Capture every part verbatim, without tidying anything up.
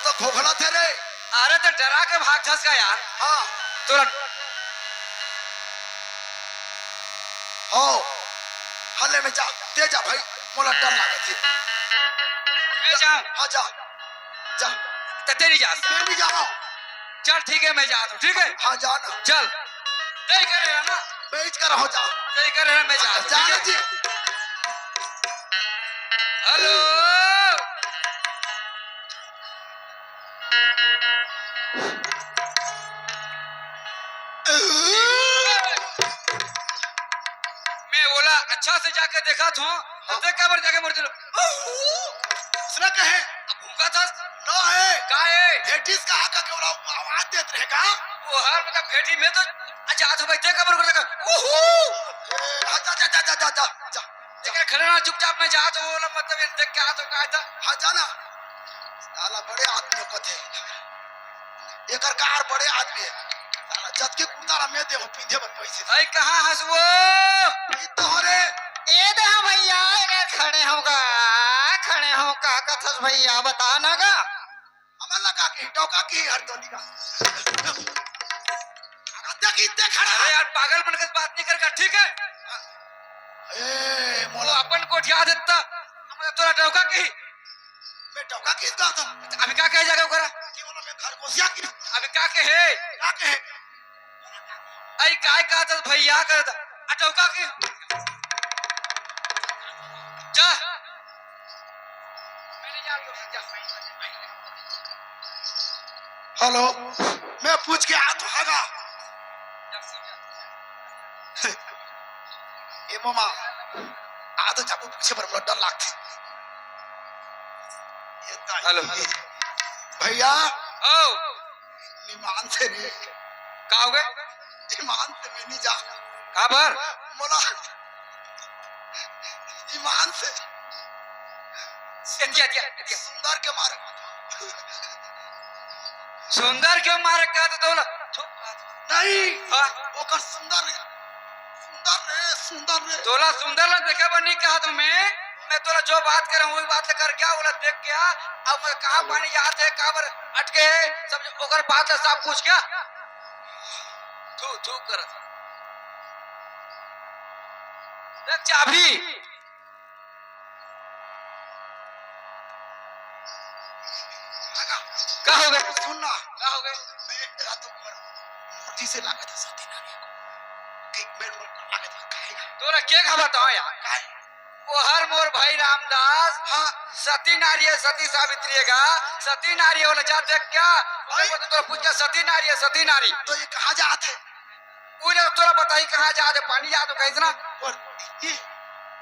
तो खोखला थे रे। अरे तो डरा के भाग थस का यार। हाँ। तुरंत। हो। हले में जा, ते जा भाई, मोला डर लागत हे। मैं जाऊं? हाँ, जा। जा। तो तेरी जा। मैं नहीं जा रहा हूँ। चल ठीक है, मैं जाता हूँ, ठीक है? हाँ, जा ना। चल। तय कर रहा ना? मैं इच कर रहा हूँ, जा। तय कर रहा, मैं जाता हूँ, जा ठीक ना है? जी। हेलो। मैं बोला, अच्छा से जाके देखा थो, तो हाँ। ते काबर जाके मुड़ दिलो? उसने कहे, अब भूखा था? ना है। का है? भेटिस का आका के बोला, आवाज देत रहेगा। वो हर मतलब भेटी में तो अच्छा, तो भाई, ते काबर कर लगा? ओहो! ए, हाँ, जा, जा, जा। जा। लेकिन खड़े ना, चुपचाप में जा, तो वो वाला मतलब ये देख के आ तो कहा था। हाँ, जा ना। साला बड़े आदमी को थे। एकर कार बड़े आदमी है। साला जतके कुर्ता ला मैं देहूं पींधे बर पैसे। भाई, कहाँ हस वो? ई तो हो रे। ए दे हाँ भैया, ए खड़े हो गा, खड़े हो का कथस भैया, बता ना गा। हमन ला का कही, डौका कही हर तो निका। अगर देख इतने खड़ा अरे है। यार, पागल मन के बात नहीं कर का, ठीक है? ए, वो मोला अपन कोठिया देता, हम तोला डौका कही। मैं डौका किस बात हूँ? अभी का कहे जाके ओकरा? कि बोला मैं खरगोशिया की। अभी का कहे? का कहे? आई काय कहत हस भैया कहत, आ डौका की। जा। हेलो, मैं पूछ के आत हूँ, आगा। ए मामा, आ तो जाबो पूछे बर मोला डर लागथे। ये ताई। हेलो। भैया। ओ। ईमान से रे। का हो गए? ईमान से मैं नहीं जा। काबर? मोला ईमान से। एतिया, एतिया, एतिया। सुंदर के मारे। सुंदर के मारे का तो तोला? नहीं। हाँ। ओकर सुंदर रे। सुंदर रे, सुंदर रे। तोला सुंदर ला देखे बर नहीं कहा तो मैं, मैं तोला जो बात करे हूँ, वही बात ला कर क्या, ओला देख क्या, अब कहाँ पानी जात है, काबर अटके है, सब ओकर बात ला सब पूछ क्या? थू, थू करत। देख चाबी। का हो गए? सुन ना। का हो गए? मैं एक रात ऊपर मुर्गी से लागत है सती नारी को। देख, मैं बोल लागत है, काहे? तोरा के का बताओ यार? काहे? वो हर मोर भाई रामदास, हाँ। सती नारी है, सती सावित्री है का? सती नारी है, बोला, जा देख क्या? भाई। वो तो तोरा पूछ क्या, सती नारी है, सती नारी। तो ये कहाँ जात है? उही ला तोला बताही कहाँ जात हे, पानी जात हे कहिस ना। और ये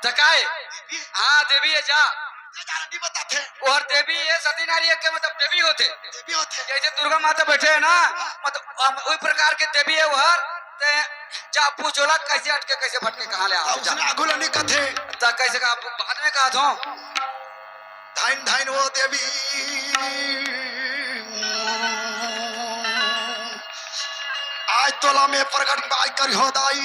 त काय? देवी? हाँ, देवी हे जा। ये जाना नहीं बताते। ओहर देवी हे, सती नारी हे के मतलब देवी होथे। देवी होथे। जैसे दुर्गा माता बैठे हे ना, हाँ। मतलब हम उही प्रकार के देवी हे ओहर, ते जा पूछ ओला कैसे अटके, कैसे भटके, कहाँ ले आ, हाँ, जा। उसने आगू ला नहीं कथे। त कैसे का बाद में कहा थो। धन धन वो देवी, आज तोला में प्रगट बाई करी हो दाई।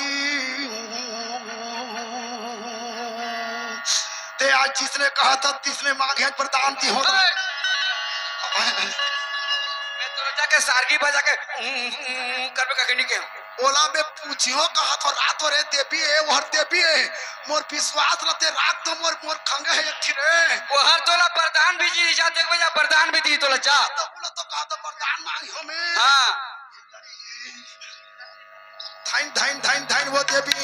ते आज जिसने कहा था, तिसने मांगे, आज प्रदान दी हो। मैं तोला जाके सारगी बजा के करबे का नहीं के। ओला मैं पूछियो कहा तो रात रे देवी हे, ओहर देवी हे। मोर विश्वास रते रात तो मोर, मोर खंगे हे एक ठी रे। ओहर तोला वरदान भी दी, जा देखबे जा वरदान भी दी तोला जा। तो बोला तो कहा तो वरदान मांगी हो मैं। हाँ। धन, धन, धन, धन वो देवी।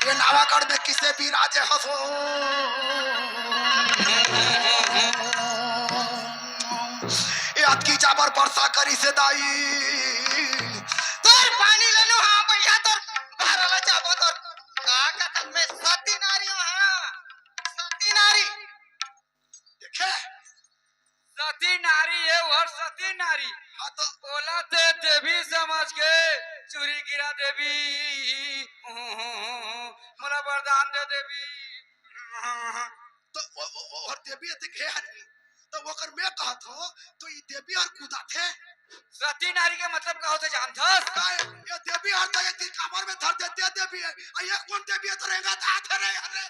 ये नावागढ़ में किसे विराजे हसो। ए अतकी जाबर बरसा करिस हे दाई। तोर पानी ले लूं, हाँ भैया, तोर बारा ला जाबो, तोर का कथन में सती नारी, हाँ, सती नारी। देखे? सती नारी हे, ओहर सती नारी। हाँ तो ओला ते देवी समझ के चूरी गिरा देवी। मोला वरदान दे देवी। तो वो, वो, वो हर देवी हे, देखे हर तो ओकर मैं कहत हो, तो ई देवी हर कूदाथे। सती नारी के मतलब का होथे जानथस? काय? ये देवी हर तो एक दिन कमर में धर देते देवी हे। आ ये कौन देवी हे तो रेंगत आथे रे, अरे।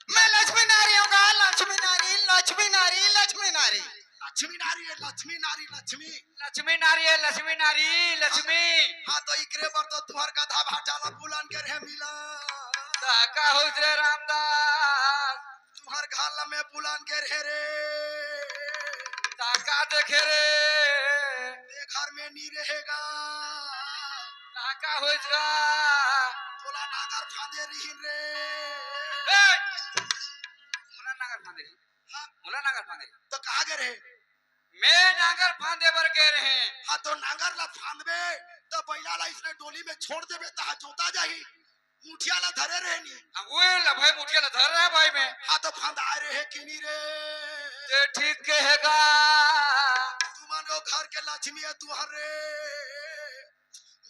मैं लक्ष्मी नारी हूँ गा, लक्ष्मी नारी, लक्ष्मी नारी, लक्ष्मी नारी। लक्ष्मी नारी हे, लक्ष्मी नारी, लक्ष्मी। लक्ष्मी नारी हे, लक्ष्मी नारी, लक्ष्मी। हाँ, त इकरे बर तो तुँहर गधा भाटा ला बुलान गे रेहे मिला। त का होइस रे रामदास? तुँहर घर ला मैं बुलान गे रेहे रे। त का देखे रे? ते घर में नी रेहे गा। त का होइस गा? तोला नांगर फांदे रिहिन रे। ए! मोला नांगर फांदे रिहिन? हाँ। मोला नांगर फांदे रिहिन। त कहाँ गे रेहे? मैं नांगर फांदे बर गे रेहे। हाँ, त नांगर ला फांदबे, त बइला ला इसने डोली में छोड़ देबे, त हा जोता जाही। मुठिया ला धरे रेहे नी। हाँ, वो ला भाई, मुठिया ला धरे रेहे भाई मैं। हाँ, त फांदाय रेहे कि नी रे? ते ठीक कहे गा। तुमन ओ घर के लक्ष्मी हे तुँहर रे।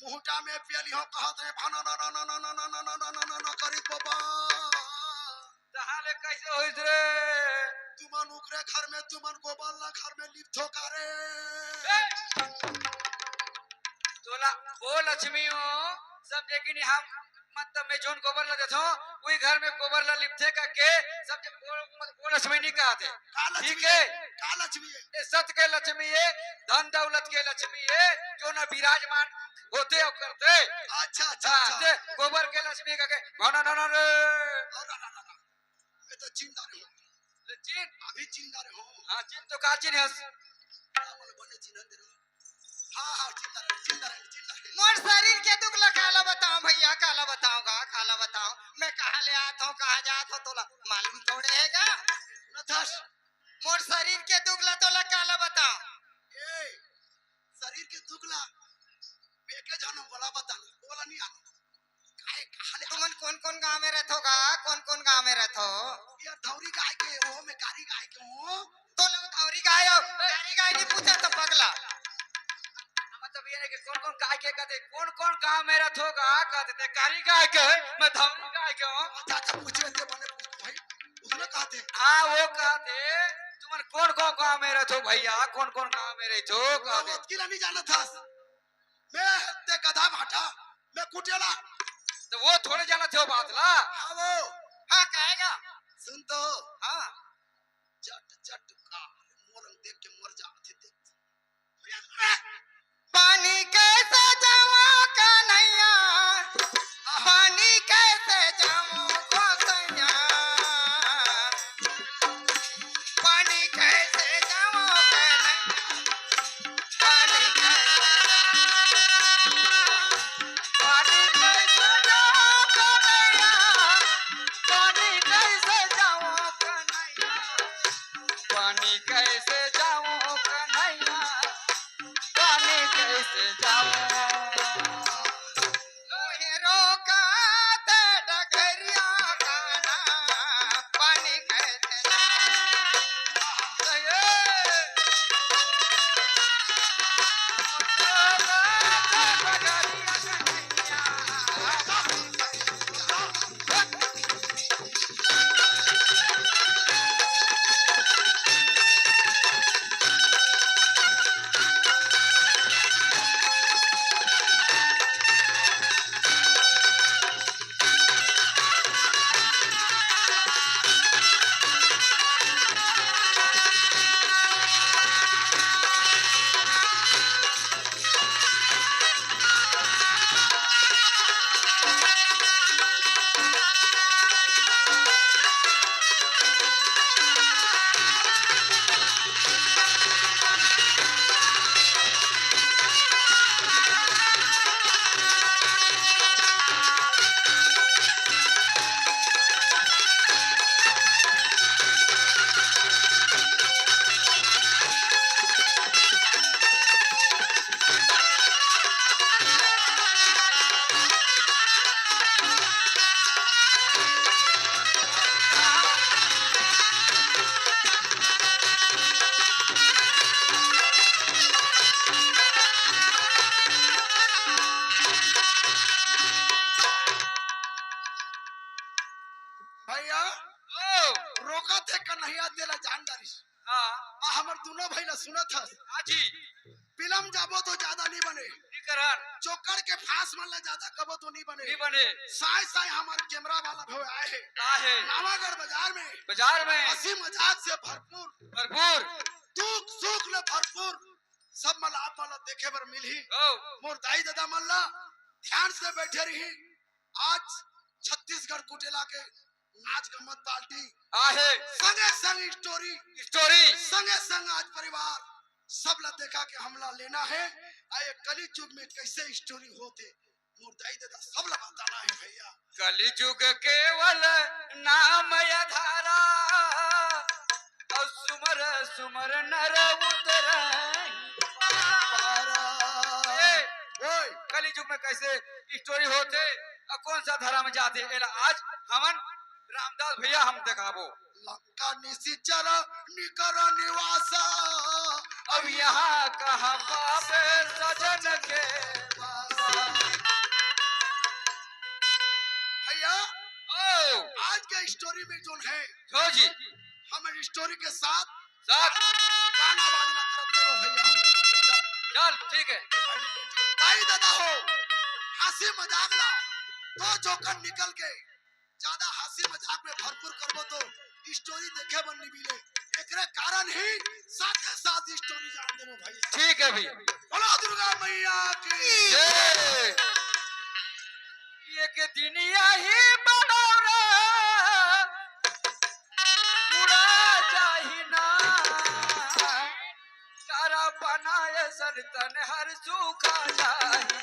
मुहटा में पेली हो कहत रे, भाना ना ना ना करिस बाबा। तहाँ ले कइसे होइस रे? तुमन उकरे घर में, तुमन गोबर ला घर में लिपथो का रे? ए! तोला ओ लक्ष्मी हो, समझे कि नहीं? हम, मतलब, मैं जोन गोबर ला देथों, उही घर में गोबर ला लिपथे करके, समझे, ओ, ओ लक्ष्मी नहीं कहत हे। का लक्ष्मी ठीक हे? हे? का लक्ष्मी हे? ए, सत के लक्ष्मी हे, धन दौलत के लक्ष्मी हे, जो ना विराजमान होथे अउ करथे। अच्छा, अच्छा, हाँ, अच्छा। ते गोबर के लक्ष्मी कहिके, ना, ना, ना, ना रे। अरे, ना, ना, ना। मैं तो जिंदा रहूं। ले चिन। अभी जिंदा रहूं। हाँ, चिन तो का चिन हस? हाँ, बोले, बने चिन्हन दे रहा। हाँ, हाँ, जिंदा रहे, जिंदा रहे, जिंदा रहे। मोर शरीर के दुख ला काला बताओं भइया, काला बताओं गा, काला बताओं। मैं कहाँ ले आत हों, कहाँ जात हों, तोला मालूम थोड़े हे गा। नथस। मोर शरीर के दुख ला तोला काला बताओं। ए, शरीर के दुख ला, मैं के जानों, बोला बता, बोला नहीं आनो। काहे, कहाँ ले तुमन कोन कोन गांव में रथो गा? कोन कोन गांव में रथो? यार, धौरी गाय के, ओहो में कारी गाय के हों। तो लोग धौरी गाय हो, कारी गाय नहीं पूछा तो पगला। मतलब ये नहीं कि कोन कोन गाय के कहते, कोन कोन गांव में रथो गा? कहते ते कारी गाय के, मैं धौरी गाय के हों। अच्छा, अच्छा, पूछे थे, मैंने पूछा भाई, उसने कहते। हाँ, वो कहते, तुमन कोन कोन गांव में रथो भइया, कोन कोन गांव में रथो? कहते। ओतकी ला नहीं जानत हस। मैं ते गधा भाटा, मैं कुटेला। त वो थोड़े जानत हे वो बात ला। हाँ वो। हाँ, कहेगा। सुन तो। हाँ। चट चट का मोरंग देख के मर जाथे देख। पानी कैसे जावा कन्हैया, पानी कैसे जावा गोसैया। पानी कैसे जावा कन्हैया, पानी कैसे, पानी कैसे जावा कन्हैया, पानी कैसे जावा कन्हैया, पानी कैसे जावा कन्हैया, पानी कैसे जावा। ओहे रोका ते डगरिया काना, पानी कैसे जावा। भैया, ओ। रोका थे कन्हैया तेला जान डारिस। हाँ। आ हमर दोनों भाई ला सुनत हस। हाँ जी। फिल्म जाबो तो ज्यादा नहीं बने। करन। जोकर के फांस मन ला ज्यादा कबो तो नहीं बने। नहीं बने। साय साय हमर कैमरा वाला भी आए हे। आए हे। नवागढ़ बाजार में। बाजार में। हंसी मजाक से भरपूर। भरपूर। दुख सुख ले भरपूर। सब मन ला आप मन ला देखे बर मिलही। ओ। मोर दाई ददा मन ला ध्यान से बैठे रही। आज छत्तीसगढ़ कुटेला के नाच गम्मत पार्टी। आहे। संगे संग स्टोरी। स्टोरी। संगे संग आज परिवार। सब ला देखा के हमला लेना हे। आ ये कलयुग में कैसे स्टोरी होथे, मोर दाई ददा सब ला बताना हे भैया। कलयुग केवल नाम आधारा, अउ सुमर सुमर नर उतरहि पारा। ए, ओए। कलयुग में कैसे स्टोरी होथे, अउ कौन सा धर्म जाथे, एला आज हमन रामदास भैया हम देखाबो। लंका निशिचर निकर निवासा, अब यहाँ कहाँ पावे सजन के पासा। भैया, ओ। आज के स्टोरी में जोन हे, हो जी। हमन स्टोरी के साथ साथ। गाना बाजना करत लेबो भैया। चल, ठीक हे। दाई ददा हो, हंसी मजाक ला तो जोकर निकल के ज्यादा हंसी मजाक में भरपूर करबो तो स्टोरी देखे बर नहीं मिले। एकरे कारण ही साथे साथ स्टोरी जान देबो भैया। ठीक हे भैया। बोलो दुर्गा मैया की। जय। एक दिन आही बनौरा उड़ा जाही ना, तारा बनाए सन तन हर सूखा जाही।